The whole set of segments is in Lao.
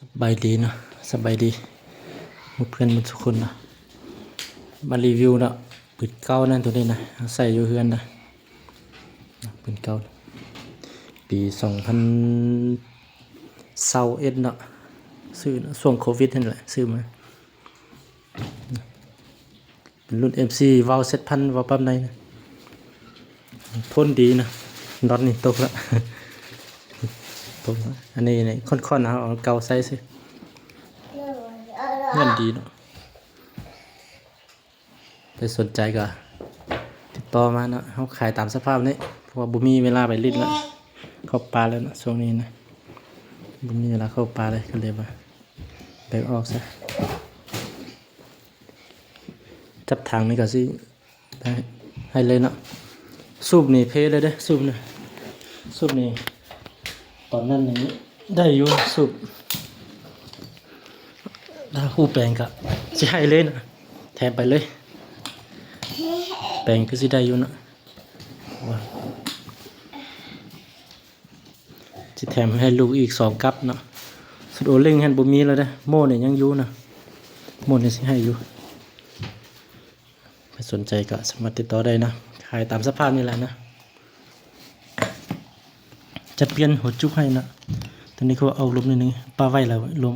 ສະບາຍດີເນາະ ສະບາຍດີໝູ່ເພື່ອນໝົດທຸກຄົນເນາະ. ມາຣີວິວເນາະ ປືນເກົ່ານັ້ນ ໂຕນີ້ນະ ເຮົາໃຊ້ຢູ່ເຮືອນນະ ປືນເກົ່າ ປີສອງພັນຊາວເອັດເນາະ ຊື້ເນາະ ຊ່ວງໂຄວິດຫັ້ນແຫຼະ ຊື້ມາ. ເປັນລຸ້ນເອັມຊີ ວາວເຈັດພັນ ວາວປັບໃນນະ ທົນດີນະ. ນັອດນີ້ຕົກລະ ຕົກລະ. ອັນນີ້ນີ້ ຄ້ອນໆ ເອົາອັນເກົ່າໃສ່ຊື່ ແໜ້ນດີເນາະ. ໃຜສົນໃຈກໍຕິດຕໍ່ມາເນາະ ເຮົາຂາຍຕາມສະພາບນີ້ ເພາະວ່າບໍ່ມີເວລາໄປລິດລະ ເຂົ້າປ່າແລ້ວເນາະ ຊ່ວງນີ້ນະ ບໍ່ມີເວລາເຂົ້າປ່າເລີຍ ກໍເລີຍວ່າແບ່ງອອກຊະ. ຈັບຖັງນີ້ກໍຊິໄດ້ ໃຫ້ເລີຍເນາະ. ສູບນີ້ເພເລີຍເດ້ ສູບນີ້ ສູບນີ້ ຕອນນັ້ນນີ້ໄດ້ຢູ່ ສູບ ຖ້າຮູ້ແປງກໍຊິໃຫ້ເລີຍນະ ແຖມໄປເລີຍ. ແປງຄືຊິໄດ້ຢູ່ເນາະ ຊິແຖມໃຫ້ລູກອີກສອງກັບເນາະ. ຊຸດໂອເລັງຫັ້ນບໍ່ມີແລ້ວເດ້ ໂມ້ນີ້ຍັງຢູ່ນະ ໂມ້ນີ້ຊິໃຫ້ຢູ່. ໃຜສົນໃຈກໍສາມາດຕິດຕໍ່ໄດ້ນະ ຂາຍຕາມສະພາບນີ້ແຫຼະນະ. ຈະປ່ຽນຫົວຈຸກໃຫ້ນະ ໂຕນີ້ຄືວ່າອອກລົມໜ້ອຍໜຶ່ງ ປະໄວ້ແລ້ວລົມ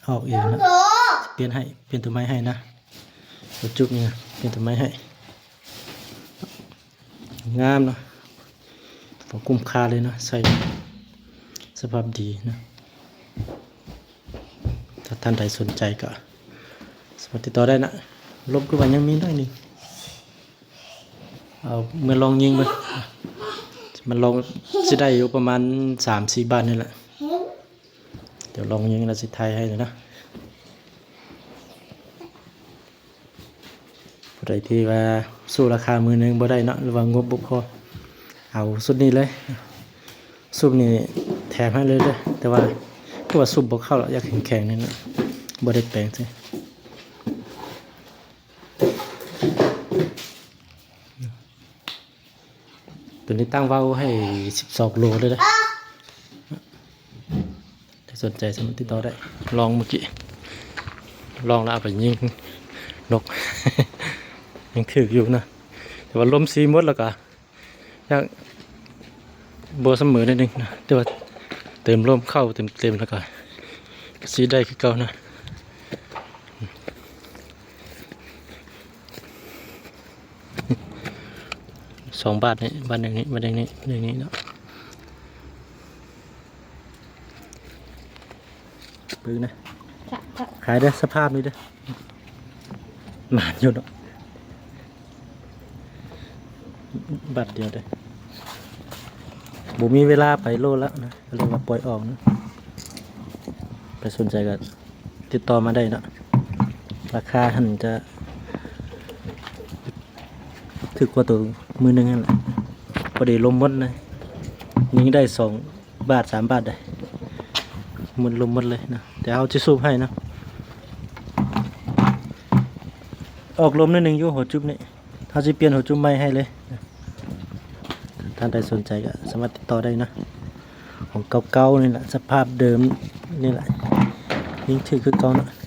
ອອກເອງນະ. ປ່ຽນໃຫ້ ປ່ຽນໂຕໃໝ່ໃຫ້ນະ ຫົວຈຸກນີ້ນະ ປ່ຽນໂຕໃໝ່ໃຫ້. ງາມເນາະ ພໍກຸ້ມຄ່າເລີຍເນາະ ໃຊ້ສະພາບດີເນາະ. ຖ້າທ່ານໃດສົນໃຈກໍສາມາດຕິດຕໍ່ໄດ້ນະ. ລົມຄືວ່າຍັງມີໜ້ອຍໜຶ່ງ ເອົາເມືອລອງຍິງເບິ່ງ ມັນລອງຊິໄດ້ຢູ່ປະມານສາມສີ່ບາດນີ້ແຫຼະ. ດຽວລອງຍິງແລ້ວຊິຖ່າຍໃຫ້ເນາະ. ຜູ້ໃດທີ່ວ່າສູ້ລາຄາມືໜຶ່ງບໍ່ໄດ້ເນາະ ຫຼືວ່າງົບບໍ່ພໍ ເອົາຊຸດນີ້ເລີຍ ຊຸດນີ້ແຖມໃຫ້ເລີຍເດີ້. ແຕ່ວ່າຄືວ່າຊຸດບໍ່ເຂົ້າລະ ຢາກແຂງໆ ນີ້ນະ ບໍ່ໄດ້ແປງໃສ່. ໂຕນີ້ຕັ້ງເວົ້າໃຫ້ສິບສອງໂລເລີຍເດີ້. ຖ້າສົນໃຈສາມາດຕິດຕໍ່ໄດ້ ລອງມື້ກີ້ ລອງແລ້ວເອົາໄປຍິງນົກ ຍັງຖືກຢູ່ນະ ແຕ່ວ່າລົມສີໝົດແລ້ວກະ ຍັງບໍ່ສະເໝີໜ້ອຍໜຶ່ງນະ ແຕ່ວ່າເຕີມລົມເຂົ້າເຕັມໆ ແລ້ວກະ ກະຊິໄດ້ຄືເກົ່ານະ. ສອງບາດນີ້ ບາດໜຶ່ງນີ້ ບາດໜຶ່ງນີ້ ໜຶ່ງນີ້ເນາະ. ເບິ່ງນະ ຂາຍເດີ້ ສະພາບນີ້ເດີ້ ໝານຢູ່ເນາະ ບາດດຽວເດີ້. ບໍ່ມີເວລາໄປໂລດແລ້ວນະ ກໍເລີຍວ່າປ່ອຍອອກນະ. ໃຜສົນໃຈກໍຕິດຕໍ່ມາໄດ້ເນາະ ລາຄາຫັ້ນຈະຖືກກວ່າໂຕມືໜຶ່ງຫັ້ນແຫຼະ ພໍດີລົມໝົດນະ ຍິງໄດ້ສອງບາດສາມບາດໄດ໋ ໝົດລົມໝົດເລີຍນະ. ແຕ່ເຮົາຈະສູບໃຫ້ນະ ອອກລົມໜ້ອຍໜຶ່ງຢູ່ຫົວຈຸກນີ້ ເຮົາຊິປ່ຽນຫົວຈຸກໃໝ່ໃຫ້ເລີຍ. ທ່ານໃດສົນໃຈກໍສາມາດຕິດຕໍ່ໄດ້ນະ ຂອງເກົ່າໆ ນີ້ແຫຼະ ສະພາບເດີມນີ້ແຫຼະ ຍິງຖືກຄືເກົ່າເນາະ.